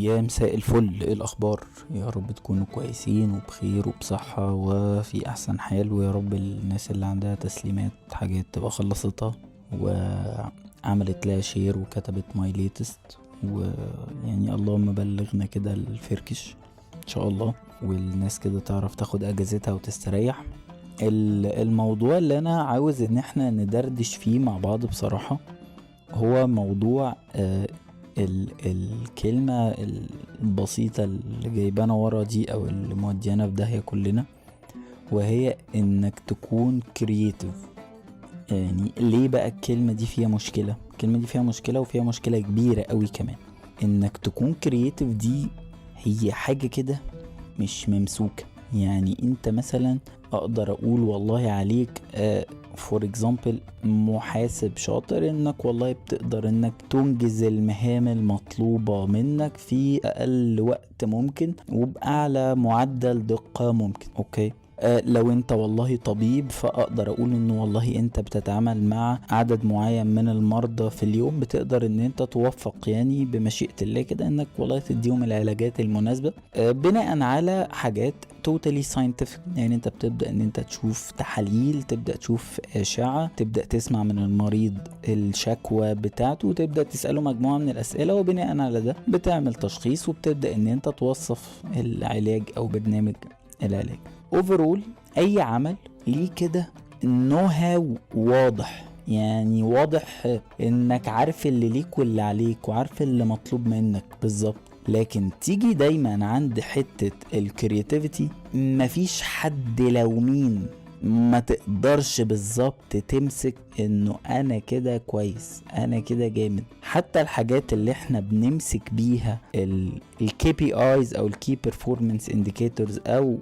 يا مساء الفل، ايه الاخبار؟ يا رب تكونوا كويسين وبخير وبصحة وفي احسن حال، ويا رب الناس اللي عندها تسليمات حاجات تبقى خلصتها وعملت لها share وكتبت my latest، ويعني اللهم بلغنا كده الفركش ان شاء الله، والناس كده تعرف تاخد اجازتها وتستريح. الموضوع اللي انا عاوز ان احنا ندردش فيه مع بعض بصراحة هو موضوع الكلمة البسيطة اللي جايبانا ورا دي او اللي موديانا في داهية كلنا، وهي انك تكون creative. يعني ليه بقى الكلمة دي فيها مشكلة؟ الكلمة دي فيها مشكلة، وفيها مشكلة كبيرة قوي كمان. انك تكون creative دي هي حاجة كده مش ممسوكة. يعني انت مثلا اقدر اقول والله عليك for example محاسب شاطر، انك والله بتقدر انك تنجز المهام المطلوبة منك في اقل وقت ممكن وبأعلى معدل دقة ممكن. okay، لو انت والله طبيب فاقدر اقول انه والله انت بتتعامل مع عدد معين من المرضى في اليوم، بتقدر ان انت توفق يعني بمشيئة الله كده انك والله تديهم العلاجات المناسبة، بناء على حاجات totally scientific. يعني انت بتبدأ ان انت تشوف تحاليل، تبدأ تشوف اشعة، تبدأ تسمع من المريض الشكوى بتاعته، وتبدأ تسأله مجموعة من الأسئلة، وبناء على ده بتعمل تشخيص وبتبدأ ان انت توصف العلاج او برنامج العلاج. overall اي عمل ليه كده know how واضح، يعني واضح انك عارف اللي ليك واللي عليك وعارف اللي مطلوب منك بالظبط. لكن تيجي دايما عند حتة ال creativity مفيش حد لو مين ما تقدرش بالظبط تمسك انه انا كده كويس، انا كده جامد. حتى الحاجات اللي احنا بنمسك بيها ال KPIs او ال key performance indicators او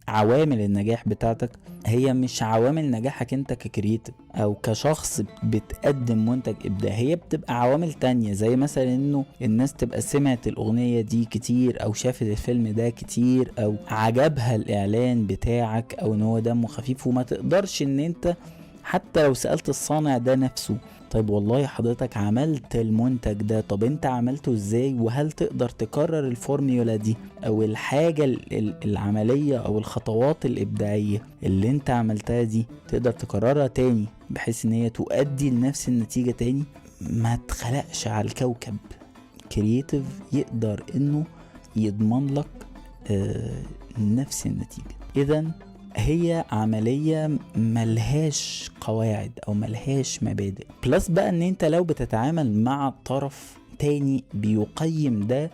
عوامل النجاح بتاعتك، هي مش عوامل نجاحك انت ك creative او كشخص بتقدم منتج ابداعي، هي بتبقى عوامل تانية، زي مثلا انه الناس تبقى سمعت الاغنية دي كتير او شافت الفيلم ده كتير او عجبها الاعلان بتاعك او ان هو دمه خفيف، وما تقدرش ان انت حتى لو سألت الصانع ده نفسه طيب والله حضرتك عملت المنتج ده، طب انت عملته ازاي، وهل تقدر تكرر الفورميولا دي او الحاجة العملية او الخطوات الابداعية اللي انت عملتها دي تقدر تكررها تاني بحيث ان هي تؤدي لنفس النتيجة تاني؟ ما تخلقش على الكوكب creative يقدر انه يضمن لك نفس النتيجة. اذن هي عملية ملهاش قواعد او ملهاش مبادئ. plus بقى ان انت لو بتتعامل مع طرف تاني بيقيم ده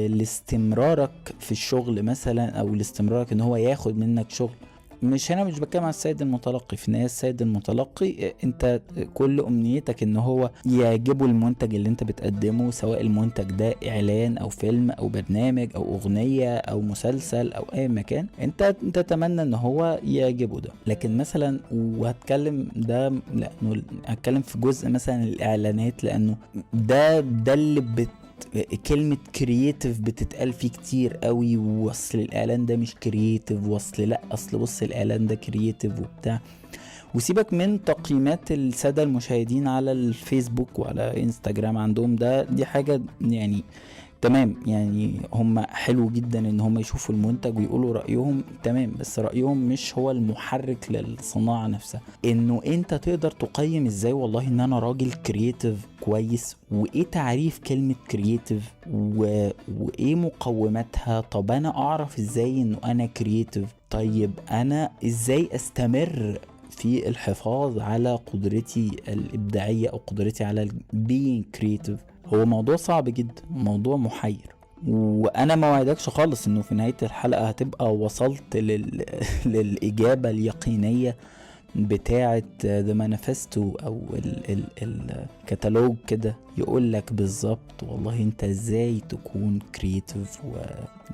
لاستمرارك في الشغل مثلا، او لاستمرارك ان هو ياخد منك شغل. مش هنا مش بتكلم على السيد المتلقي، في النهاية السيد المتلقي انت كل امنيتك ان هو يعجبه المنتج اللي انت بتقدمه، سواء المنتج ده اعلان او فيلم او برنامج او اغنية او مسلسل او اي مكان، انت تتمنى ان هو يعجبه ده. لكن مثلا وهتكلم ده لانه هتكلم في جزء مثلا الاعلانات، لانه ده اللي كلمة creative بتتقال فيه كتير قوي، وصل الإعلان ده مش creative، وصل لا أصل بص الإعلان ده creative وبتاع. وسيبك من تقييمات السادة المشاهدين على الفيسبوك وعلى انستجرام عندهم، ده دي حاجة يعني تمام، يعني هم حلو جدا ان هم يشوفوا المنتج ويقولوا رأيهم تمام، بس رأيهم مش هو المحرك للصناعة نفسها. انه انت تقدر تقيم ازاي والله ان انا راجل creative كويس، وايه تعريف كلمة creative وايه مقوماتها، طب انا اعرف ازاي انه انا creative، طيب انا ازاي استمر في الحفاظ على قدرتي الإبداعية أو قدرتي على being creative. هو موضوع صعب جدا، موضوع محير، وانا ما وعدكش خالص انه في نهاية الحلقة هتبقى وصلت للإجابة اليقينية بتاعة The Manifesto او الكتالوج كده يقول لك بالظبط والله انت ازاي تكون creative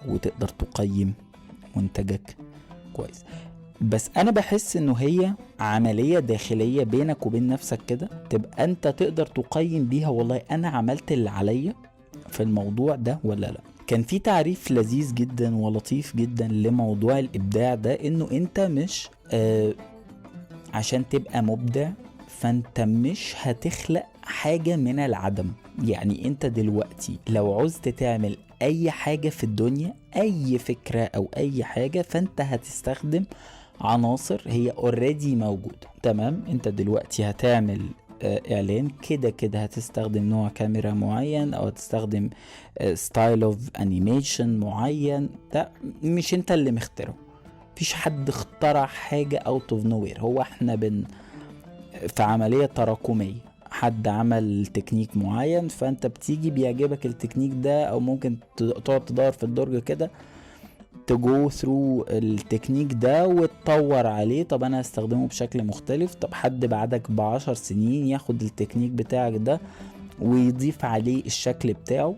وتقدر تقيم منتجك كويس. بس انا بحس انه هي عملية داخلية بينك وبين نفسك كده، تبقى انت تقدر تقيم بيها والله انا عملت اللي عليا في الموضوع ده ولا لا. كان في تعريف لذيذ جدا ولطيف جدا لموضوع الابداع ده، انه انت مش عشان تبقى مبدع فانت مش هتخلق حاجة من العدم. يعني انت دلوقتي لو عوزت تعمل اي حاجة في الدنيا، اي فكرة او اي حاجة، فانت هتستخدم عناصر هي already موجودة. تمام، انت دلوقتي هتعمل اعلان، كده كده هتستخدم نوع كاميرا معين او هتستخدم style of animation معين، ده مش انت اللي مخترعه، مفيش حد اخترع حاجة out of nowhere. هو احنا في عملية تراكمية، حد عمل تكنيك معين فانت بتيجي بيعجبك التكنيك ده، او ممكن تقعد تدور في الدرج كده ت go through ال technique ده وتطور عليه. طب انا هستخدمه بشكل مختلف، طب حد بعدك ب10 سنين ياخد التكنيك بتاعك ده ويضيف عليه الشكل بتاعه.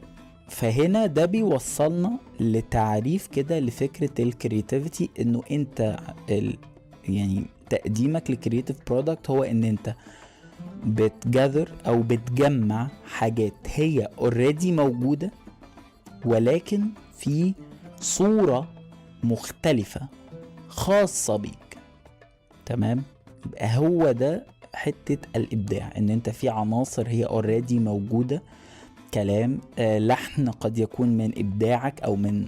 فهنا ده بيوصلنا لتعريف كده لفكرة ال creativity، انه انت يعني تقديمك ل creative product هو ان انت بت gather او بتجمع حاجات هي already موجودة، ولكن في صورة مختلفة خاصة بيك. تمام، يبقى هو ده حتة الإبداع، إن أنت في عناصر هي already موجودة، كلام، لحن قد يكون من إبداعك أو من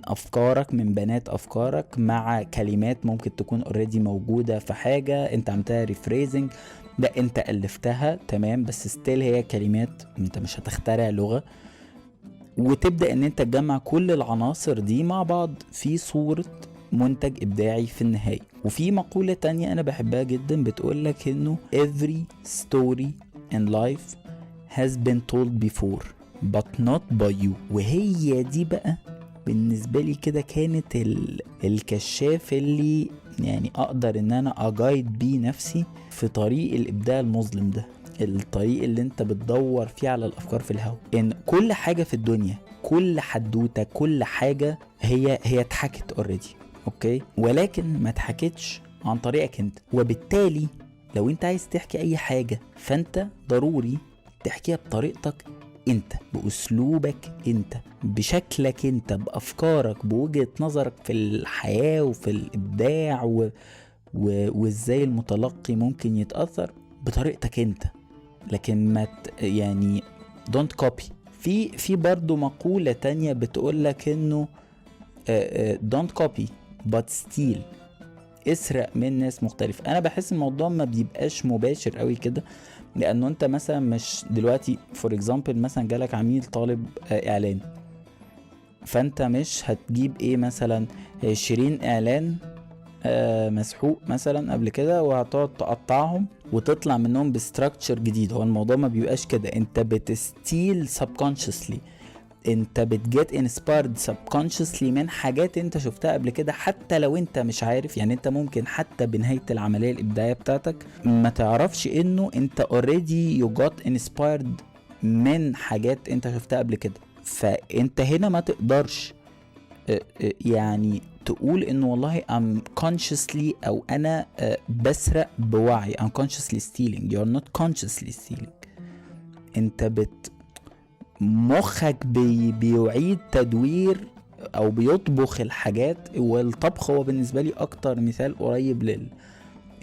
أفكارك، من بنات أفكارك، مع كلمات ممكن تكون already موجودة في حاجة أنت عملتها rephrasing، ده أنت ألفتها. تمام، بس still هي كلمات، أنت مش هتخترع لغة. وتبدأ ان انت تجمع كل العناصر دي مع بعض في صورة منتج ابداعي في النهاية. وفي مقولة تانية انا بحبها جدا بتقولك انه every story in life has been told before but not by you. وهي دي بقى بالنسبة لي كده كانت الكشاف اللي يعني اقدر ان انا ا guide بيه نفسي في طريق الابداع المظلم ده، الطريق اللي انت بتدور فيه على الافكار في الهواء، ان كل حاجة في الدنيا، كل حدوته، كل حاجة هي هي اتحكت already، okay، ولكن ما اتحكتش عن طريقك انت. وبالتالي لو انت عايز تحكي اي حاجة فانت ضروري تحكيها بطريقتك انت، باسلوبك انت، بشكلك انت، بافكارك، بوجهة نظرك في الحياة وفي الابداع وازاي المتلقي ممكن يتأثر بطريقتك انت، لكن ما يعني don't copy. في برضو مقولة تانية بتقولك انه don't copy but steal، اسرق من ناس مختلفة. انا بحس الموضوع ما بيبقاش مباشر قوي كده، لانه انت مثلا مش دلوقتي for example مثلا جالك عميل طالب اعلان، فانت مش هتجيب ايه مثلا 20 اعلان مسحوق مثلا قبل كده وهتقعد تقطعهم وتطلع منهم ب structure جديد. هو الموضوع ما بيبقاش كده، انت بت steal subconsciously، انت بت get inspired subconsciously من حاجات انت شفتها قبل كده، حتى لو انت مش عارف. يعني انت ممكن حتى بنهاية العملية الابداعية بتاعتك ما تعرفش انه انت already you got inspired من حاجات انت شفتها قبل كده. فانت هنا ما تقدرش يعني تقول انه والله I'm consciously او انا بسرق بوعي، I'm consciously stealing. you're not consciously stealing، انت مخك بيعيد تدوير او بيطبخ الحاجات. والطبخ هو بالنسبة لي اكتر مثال قريب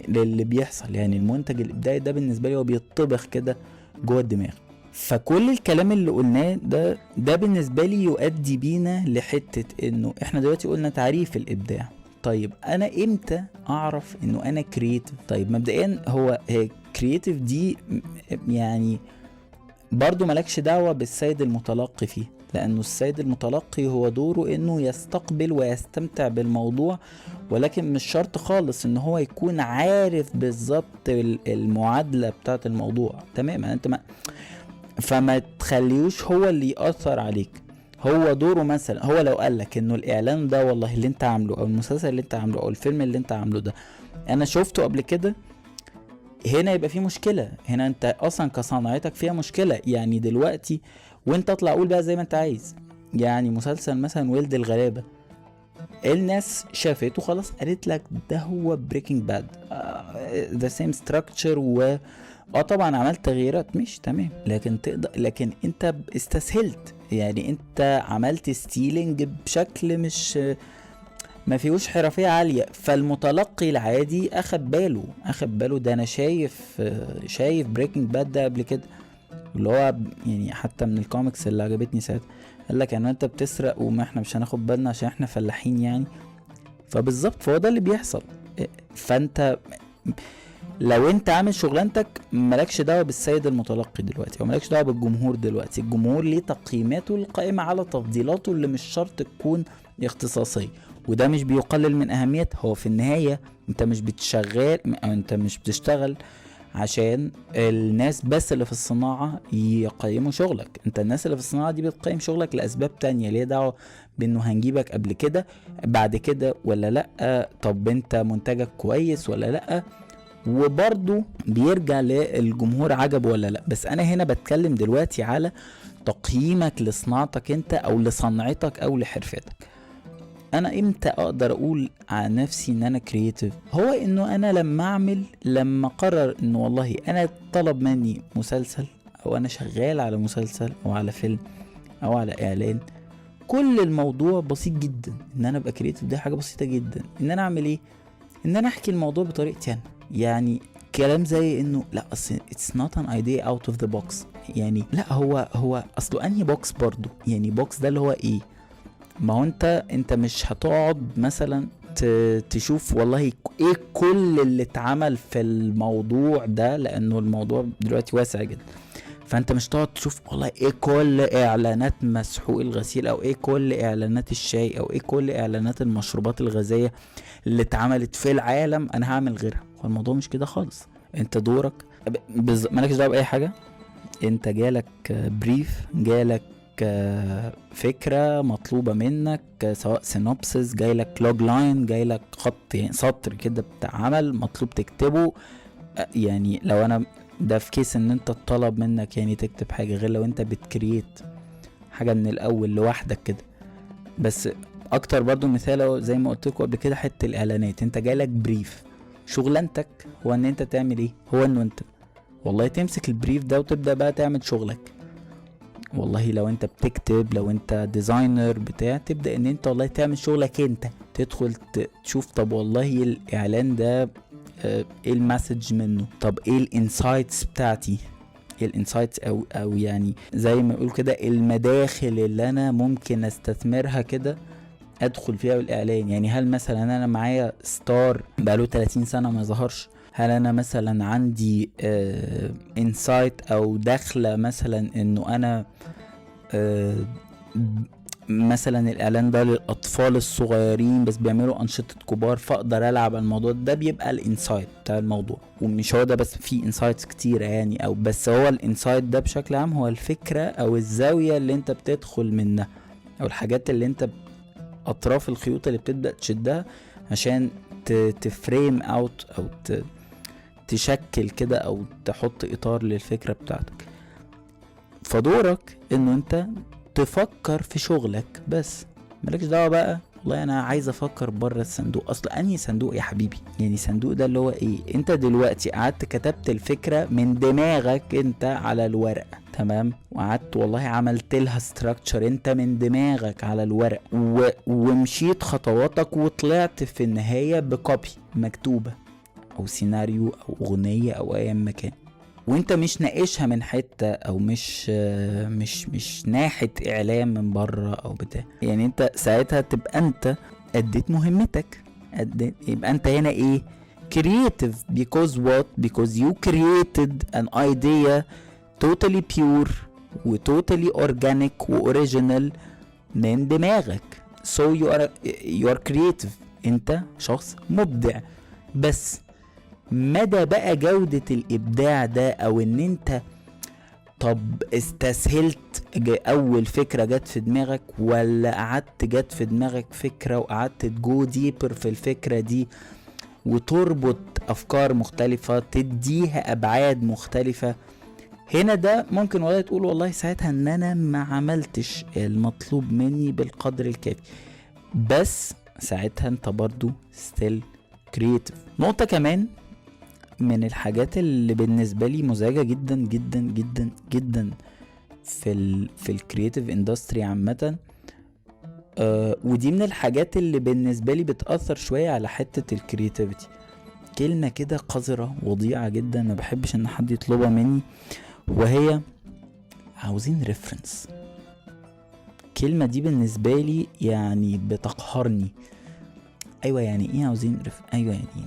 للي بيحصل. يعني المنتج الابداعي ده بالنسبة لي هو بيطبخ كده جوه الدماغ. فكل الكلام اللي قلناه ده بالنسبة لي يؤدي بينا لحته انه احنا دلوقتي قلنا تعريف الابداع. طيب انا امتى اعرف انه انا creative؟ طيب مبدئيا هو creative دي يعني برضو ملكش دعوة بالسيد المتلقي فيه، لأنه السيد المتلقي هو دوره إنه يستقبل ويستمتع بالموضوع، ولكن مش شرط خالص إن هو يكون عارف بالظبط المعادلة بتاعت الموضوع. تمام، انت ما فما تخليوش هو اللي يأثر عليك. هو دوره مثلا هو لو قالك انه الاعلان ده والله اللي انت عامله او المسلسل اللي انت عامله او الفيلم اللي انت عامله ده انا شفته قبل كده، هنا يبقى في مشكلة. هنا انت اصلا كصناعتك فيها مشكلة. يعني دلوقتي وانت اطلع قول بقى زي ما انت عايز، يعني مسلسل مثلا ولد الغلابة، الناس شافته خلاص قالت لك ده هو Breaking Bad، the same structure، و طبعا عملت تغييرات مش تمام، لكن تقدر، لكن انت استسهلت، يعني انت عملت stealing بشكل مش ما فيهوش حرفية عالية. فالمتلقي العادي اخد باله ده انا شايف Breaking Bad ده قبل كده، اللي هو يعني حتى من الكوميكس اللي عجبتني ساعتها، قال لك يعني انت بتسرق وما احنا مش هناخد بالنا عشان احنا فلاحين يعني. فبالظبط، فهو ده اللي بيحصل. فانت لو انت عامل شغلانتك مالكش دعوه بالسيد المتلقي دلوقتي، او مالكش دعوه بالجمهور دلوقتي. الجمهور ليه تقييماته القائمة على تفضيلاته اللي مش شرط تكون اختصاصيه، وده مش بيقلل من اهميتها. هو في النهاية انت مش بتشغل او انت مش بتشتغل عشان الناس بس اللي في الصناعة يقيموا شغلك. انت الناس اللي في الصناعة دي بتقيم شغلك لأسباب تانية ليه دعوة بانه هنجيبك قبل كده بعد كده ولا لأ، طب انت منتجك كويس ولا لأ، وبرضو بيرجع للجمهور عجبه ولا لأ. بس انا هنا بتكلم دلوقتي على تقييمك لصناعتك انت او لصنعتك او لحرفتك. انا امتى اقدر اقول على نفسي ان انا creative؟ هو انه انا لما اقرر انه والله انا طلب مني مسلسل، او انا شغال على مسلسل او على فيلم او على اعلان، كل الموضوع بسيط جدا. ان انا ابقى creative دي حاجة بسيطة جدا. ان انا اعمل ايه؟ ان انا احكي الموضوع بطريقتي انا. يعني كلام زي انه لا اصل it's not an idea out of the box، يعني لا هو اصله انهي box برضو؟ يعني box ده اللي هو ايه؟ ما هو انت مش هتقعد مثلا تشوف والله ايه كل اللي اتعمل في الموضوع ده، لانه الموضوع دلوقتي واسع جدا. فانت مش تقعد تشوف والله ايه كل اعلانات مسحوق الغسيل، او ايه كل اعلانات الشاي، او ايه كل اعلانات المشروبات الغازية اللي اتعملت في العالم، انا هعمل غيرها. هو الموضوع مش كده خالص. انت دورك مالكش دعوه باي حاجه. انت جالك brief، جالك فكرة مطلوبة منك، سواء synopsis، جايلك log line، جايلك خط يعني سطر كده بتاع عمل مطلوب تكتبه. يعني لو انا ده في case ان انت طلب منك يعني تكتب حاجة، غير لو انت بت create حاجة من الاول لوحدك كده. بس اكتر برضو مثال زي ما قلت لكم قبل كده حتة الاعلانات، انت جالك brief، شغلانتك هو ان انت تعمل ايه؟ هو انه انت والله تمسك ال brief ده وتبدأ بقى تعمل شغلك. والله لو انت بتكتب، لو انت designer بتاع، تبدأ ان انت والله تعمل شغلك انت، تدخل تشوف طب والله الاعلان ده ايه ال message منه، طب ايه ال insights بتاعتي، ايه ال insights او يعني زي ما يقول كده المداخل اللي انا ممكن استثمرها كده ادخل فيها بالاعلان. يعني هل مثلا انا معايا star بقاله 30 سنة ما ظهرش؟ هل انا مثلا عندي insight او دخلة مثلا انه انا مثلا الاعلان ده للاطفال الصغيرين بس بيعملوا انشطة كبار، فاقدر العب على الموضوع ده؟ بيبقى ال insight بتاع الموضوع. ومش هو ده بس، في insights كتيرة يعني، او بس هو ال insight ده بشكل عام هو الفكرة او الزاوية اللي انت بتدخل منها، او الحاجات اللي انت اطراف الخيوط اللي بتبدأ تشدها عشان ت frame out او تشكل كده او تحط اطار للفكرة بتاعتك. فدورك انه انت تفكر في شغلك بس، مالكش دعوة بقى والله انا عايز افكر بره الصندوق. اصل انهي صندوق يا حبيبي؟ يعني صندوق ده اللي هو ايه؟ انت دلوقتي قعدت كتبت الفكرة من دماغك انت على الورق، تمام، وقعدت والله عملت لها structure انت من دماغك على الورق ومشيت خطواتك وطلعت في النهاية ب copy مكتوبة او سيناريو او اغنية او ايا ما كان، وانت مش ناقشها من حتة او مش ناحت اعلام من بره او بتاع. يعني انت ساعتها تبقى انت اديت مهمتك، يبقى انت هنا ايه؟ creative. because what؟ because you created an idea totally pure و totally organic و original من دماغك. so you are creative، انت شخص مبدع. بس مدى بقى جودة الإبداع ده، أو إن أنت طب استسهلت أول فكرة جت في دماغك، ولا قعدت جت في دماغك فكرة وقعدت ت go deeper في الفكرة دي وتربط أفكار مختلفة تديها أبعاد مختلفة، هنا ده ممكن والله تقول والله ساعتها إن أنا ما عملتش المطلوب مني بالقدر الكافي، بس ساعتها أنت برضو still creative. نقطة كمان من الحاجات اللي بالنسبة لي مزعجة جدا جدا جدا جدا في ال creative industry عامة، ودي من الحاجات اللي بالنسبة لي بتأثر شوية على حتة ال creativity. كلمة كده قذرة وضيعة جدا ما بحبش ان حد يطلبها مني، وهي عاوزين reference. الكلمة دي بالنسبة لي يعني بتقهرني. ايوه يعني ايه عاوزين ايوه يعني إيه؟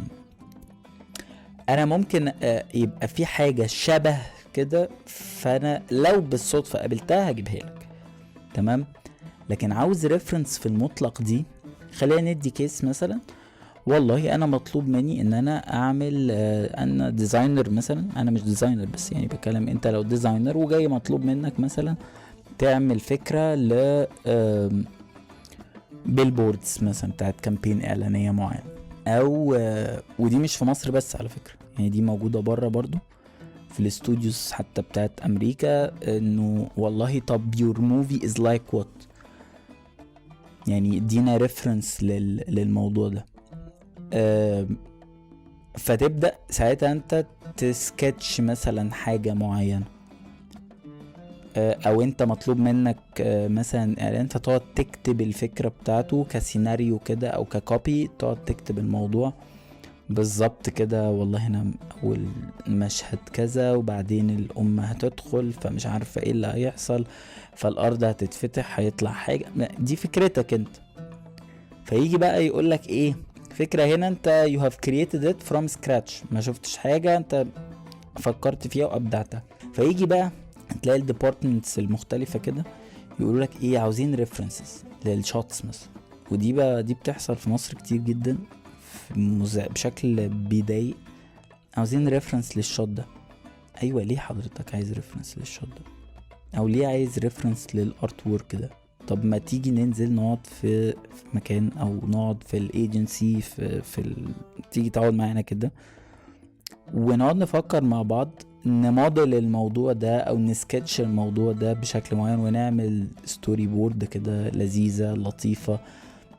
انا ممكن يبقى في حاجة شبه كده، فانا لو بالصدفة قابلتها هجيبها لك، تمام. لكن عاوز reference في المطلق دي، خلينا ندي case مثلا. والله انا مطلوب مني ان انا اعمل، انا designer مثلا، انا مش designer بس يعني بتكلم، انت لو designer وجاي مطلوب منك مثلا تعمل فكرة ل billboards مثلا بتاعت campaign اعلانية معينة، او ودي مش في مصر بس على فكرة، يعني دي موجودة بره برضو في ال studios حتى بتاعت امريكا، انه والله طب your movie is like what، يعني ادينا reference للموضوع ده. فتبدأ ساعتها انت تسكتش مثلا حاجة معينة، او انت مطلوب منك مثلا اعلان، فتقعد تكتب الفكرة بتاعته كسيناريو كده او ك copy، تقعد تكتب الموضوع بالظبط كده، والله هنا اول مشهد كذا، وبعدين الام هتدخل فمش عارفة ايه اللي هيحصل، فالارض هتتفتح هيطلع حاجة، دي فكرتك انت. فيجي بقى يقولك ايه فكرة هنا، انت you have created it from scratch، ما شفتش حاجة انت فكرت فيها وابدعتها. فيجي بقى تلاقي ال departments المختلفة كده يقولوا لك ايه، عاوزين references لل shots مثلا. ودي بقى دي بتحصل في مصر كتير جدا بشكل بيضايق. عاوزين reference لل shot ده. ايوه ليه حضرتك عايز reference لل shot ده، او ليه عايز reference لل artwork ده؟ طب ما تيجي ننزل نقعد في مكان، او نقعد في ال agency، تيجي تقعد معانا كده ونقعد نفكر مع بعض، نموديل الموضوع ده او نسكتش الموضوع ده بشكل معين، ونعمل storyboard كده لذيذة لطيفة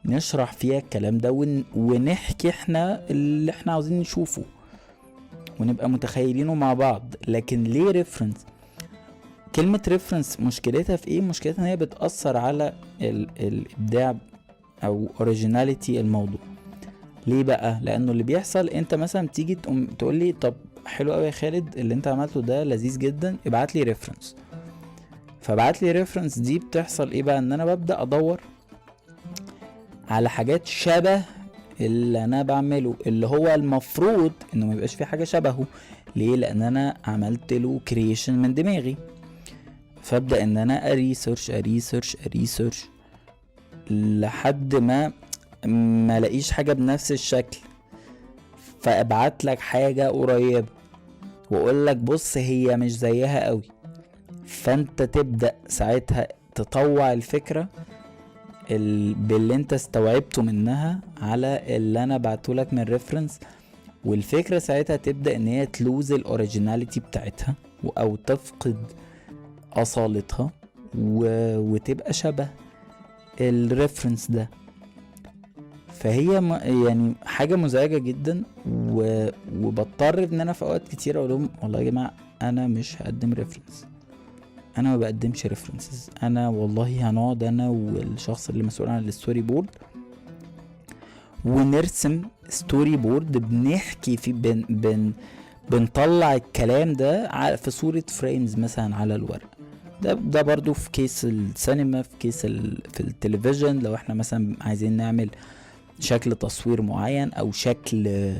نشرح فيها الكلام ده، ونحكي احنا اللي احنا عاوزين نشوفه ونبقى متخيلينه مع بعض. لكن ليه reference؟ كلمة reference مشكلتها في ايه؟ مشكلتها ان هي بتأثر على الابداع او originality الموضوع. ليه بقى؟ لانه اللي بيحصل انت مثلا تيجي تقوم تقول لي طب حلو قوي يا خالد اللي انت عملته ده لذيذ جدا، ابعت لي reference. فابعت لي reference دي بتحصل ايه بقى؟ ان انا ببدأ ادور على حاجات شبه اللي انا بعمله، اللي هو المفروض انه ما يبقاش في حاجة شبهه. ليه؟ لان انا عملت له creation من دماغي. فابدا ان انا ا research ا research ا research لحد ما الاقيش حاجة بنفس الشكل، فابعت لك حاجة قريبة واقول لك بص هي مش زيها قوي، فانت تبدأ ساعتها تطوع الفكرة باللي انت استوعبته منها على اللي انا بعته لك من reference، والفكرة ساعتها تبدأ ان هي ت lose ال originality بتاعتها او تفقد اصالتها وتبقى شبه ال reference ده. فهي يعني حاجة مزعجة جدا، وبضطر ان انا في اوقات كتير اقول لهم والله يا جماعة انا مش هقدم reference، انا ما بقدمش references، انا والله هنقعد انا والشخص اللي مسؤول عن ال storyboard ونرسم storyboard بنحكي فيه، بن بن بنطلع الكلام ده في صورة frames مثلا على الورق. ده برضو في case السينما، في case في التلفزيون، لو احنا مثلا عايزين نعمل شكل تصوير معين او شكل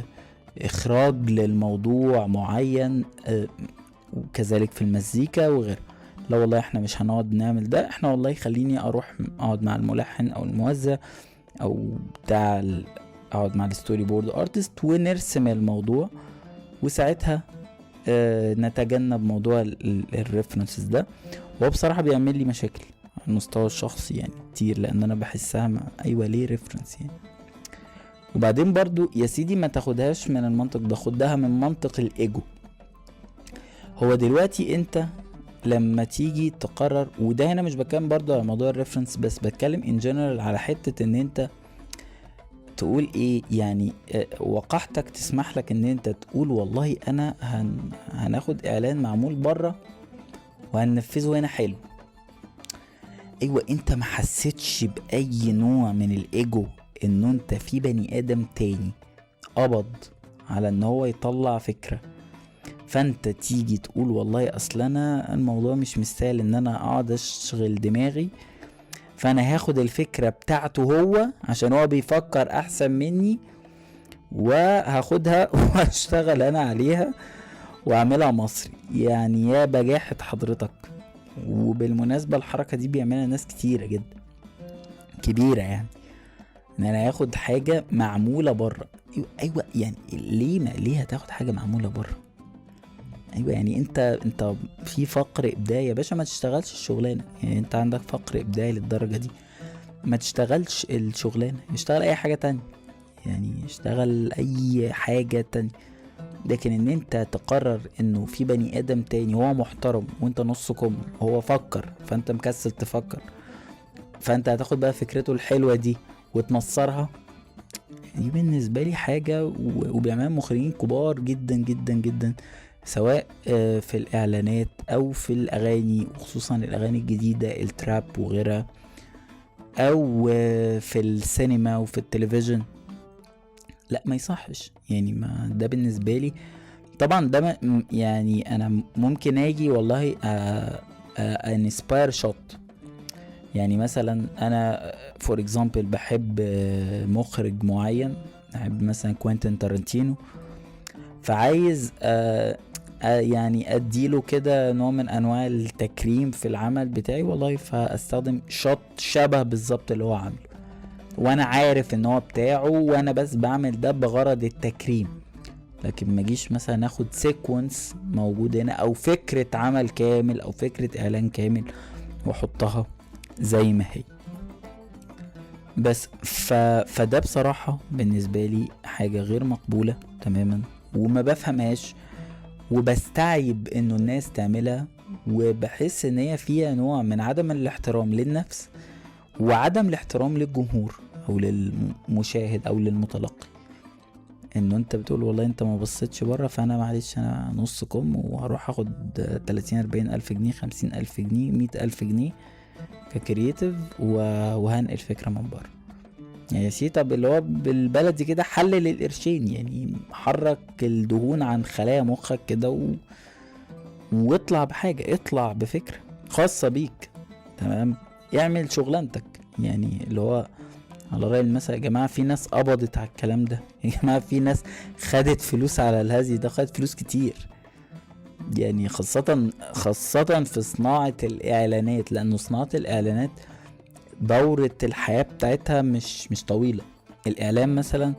اخراج للموضوع معين، وكذلك في المزيكا وغيره. لا والله احنا مش هنقعد نعمل ده، احنا والله خليني اروح اقعد مع الملحن او الموزع او بتاع اقعد مع ال storyboard artist ونرسم الموضوع، وساعتها نتجنب موضوع ال references ده. وهو بصراحة بيعمل لي مشاكل على المستوى الشخصي كتير، لان انا بحسها ايوه ليه reference يعني. وبعدين برضو يا سيدي ما تاخدهاش من المنطق ده، خدها من منطق الايجو. هو دلوقتي انت لما تيجي تقرر، وده هنا مش بتكلم برضو على موضوع ال reference بس، بتكلم in general على حتة ان انت تقول ايه يعني، وقاحتك تسمح لك ان انت تقول والله انا هناخد اعلان معمول بره وهننفذه هنا حلو. ايوه انت ما حسيتش باي نوع من الايجو انه انت في بني ادم تاني قبض على ان هو يطلع فكرة، فانت تيجي تقول والله اصل انا الموضوع مش مستاهل ان انا اقعد اشغل دماغي، فانا هاخد الفكرة بتاعته هو عشان هو بيفكر احسن مني، وهاخدها واشتغل انا عليها واعملها مصري. يعني يا بجاحة حضرتك. وبالمناسبة الحركة دي بيعملها ناس كتيرة جدا كبيرة، يعني ان انا هاخد حاجة معمولة بره. ايوه يعني ليه، ما ليه هتاخد حاجة معمولة بره؟ ايوه يعني انت في فقر ابداعي يا باشا، ما تشتغلش الشغلانة. يعني انت عندك فقر ابداعي للدرجة دي، ما تشتغلش الشغلانة، اشتغل اي حاجة تانية، يعني اشتغل اي حاجة تانية. لكن ان انت تقرر انه في بني ادم تاني هو محترم وانت نص كم، هو فكر فانت مكسل تفكر، فانت هتاخد بقى فكرته الحلوة دي وتمصرها، دي بالنسبة لي حاجة. وبيعملها مخرجين كبار جدا جدا جدا، سواء في الإعلانات أو في الأغاني، وخصوصا الأغاني الجديدة التراب وغيرها، أو في السينما وفي التلفزيون. لا ما يصحش يعني، ما ده بالنسبة لي طبعا ده يعني أنا ممكن أجي والله inspire shot. يعني مثلا أنا for example بحب مخرج معين، بحب مثلا كوينتين تارنتينو، فعايز يعني اديله كده نوع من انواع التكريم في العمل بتاعي والله، فاستخدم shot شبه بالظبط اللي هو عامله، وانا عارف ان هو بتاعه، وانا بس بعمل ده بغرض التكريم. لكن ما اجيش مثلا اخد sequence موجود هنا او فكرة عمل كامل او فكرة اعلان كامل واحطها زي ما هي بس. فده بصراحة بالنسبة لي حاجة غير مقبولة تماما، وما بفهمهاش، وبستعيب انه الناس تعملها، وبحس ان هي فيها نوع من عدم الاحترام للنفس وعدم الاحترام للجمهور او للمشاهد او للمتلقي. انه انت بتقول والله انت ما بصيتش بره، فانا معلش انا نص كم وهروح اخد 30-40 الف جنيه، 50 الف جنيه، 100 الف جنيه ك creative، وهنقل فكرة من بره. يعني يا سيدي طب اللي هو بالبلدي كده حلل القرشين، يعني حرك الدهون عن خلايا مخك كده واطلع بحاجة، اطلع بفكرة خاصة بيك، تمام، اعمل شغلانتك. يعني اللي هو على رأي المثل يا جماعة في ناس قبضت على الكلام ده، يا جماعة في ناس خدت فلوس على الهزي ده، خدت فلوس كتير، يعني خاصة في صناعة الإعلانات، لأنه صناعة الإعلانات دورة الحياة بتاعتها مش طويلة. الإعلان مثلا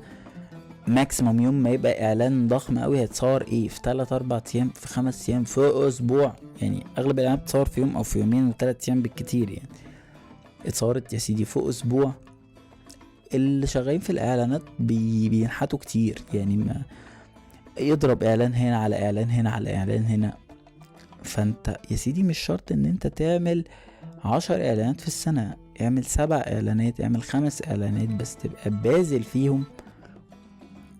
maximum يوم ما يبقى إعلان ضخم قوي هيتصور إيه في 3-4 أيام، في 5 أيام، في أسبوع. يعني أغلب الإعلانات بتصور في يوم أو في يومين و3 أيام بالكتير. يعني اتصورت يا سيدي في أسبوع. اللي شغالين في الإعلانات بينحتوا كتير، يعني ما يضرب إعلان هنا على إعلان هنا على إعلان هنا. فأنت يا سيدي مش شرط إن أنت تعمل 10 إعلانات في السنة، اعمل 7 إعلانات، اعمل 5 إعلانات، بس تبقى باذل فيهم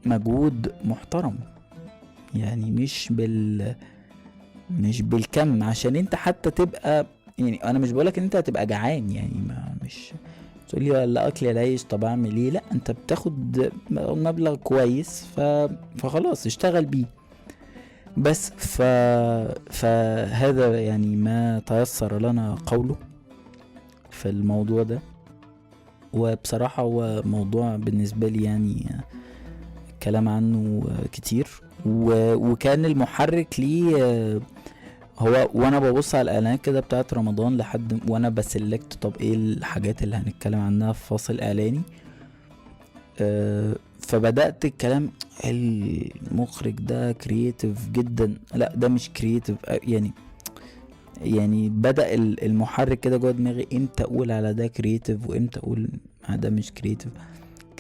مجهود محترم، يعني مش بالكم، عشان انت حتى تبقى، يعني انا مش بقولك ان انت هتبقى جعان، يعني ما مش تقولي ولا اكل العيش طب اعمل ايه، لا انت بتاخد مبلغ كويس فخلاص اشتغل بيه بس. فهذا يعني ما تيسر لنا قوله في الموضوع ده، وبصراحة هو موضوع بالنسبة لي يعني الكلام عنه كتير، وكان المحرك ليه هو وانا ببص على الاعلانات كده بتاعت رمضان لحد وانا بسلكت طب ايه الحاجات اللي هنتكلم عنها في فاصل اعلاني، فبدأت الكلام المخرج ده creative جدا، لا ده مش creative، يعني بدأ المحرك كده جوه دماغي امتى اقول على ده creative وامتى اقول على ده مش creative.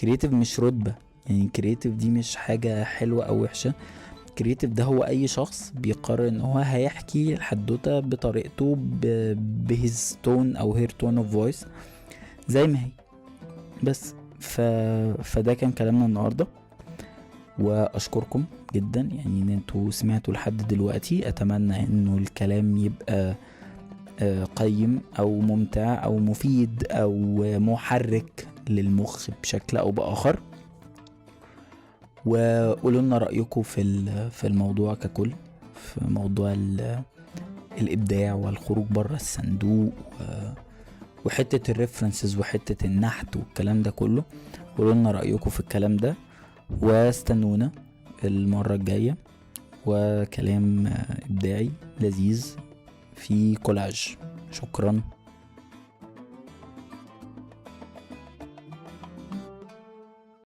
creative مش رتبة، يعني creative دي مش حاجة حلوة او وحشة. creative ده هو اي شخص بيقرر ان هو هيحكي الحدوتة بطريقته ب his tone او her tone of voice زي ما هي بس. فده كان كلامنا النهاردة، واشكركم جدا يعني ان انتوا سمعتوا لحد دلوقتي. اتمنى انه الكلام يبقى قيم او ممتع او مفيد او محرك للمخ بشكل او باخر. وقولوا لنا رايكم في الموضوع ككل، في موضوع الابداع والخروج بره الصندوق وحتة ال references وحتة النحت والكلام ده كله. قولوا لنا رايكم في الكلام ده، واستنونا المرة الجاية وكلام ابداعي لذيذ في كولاج. شكرا.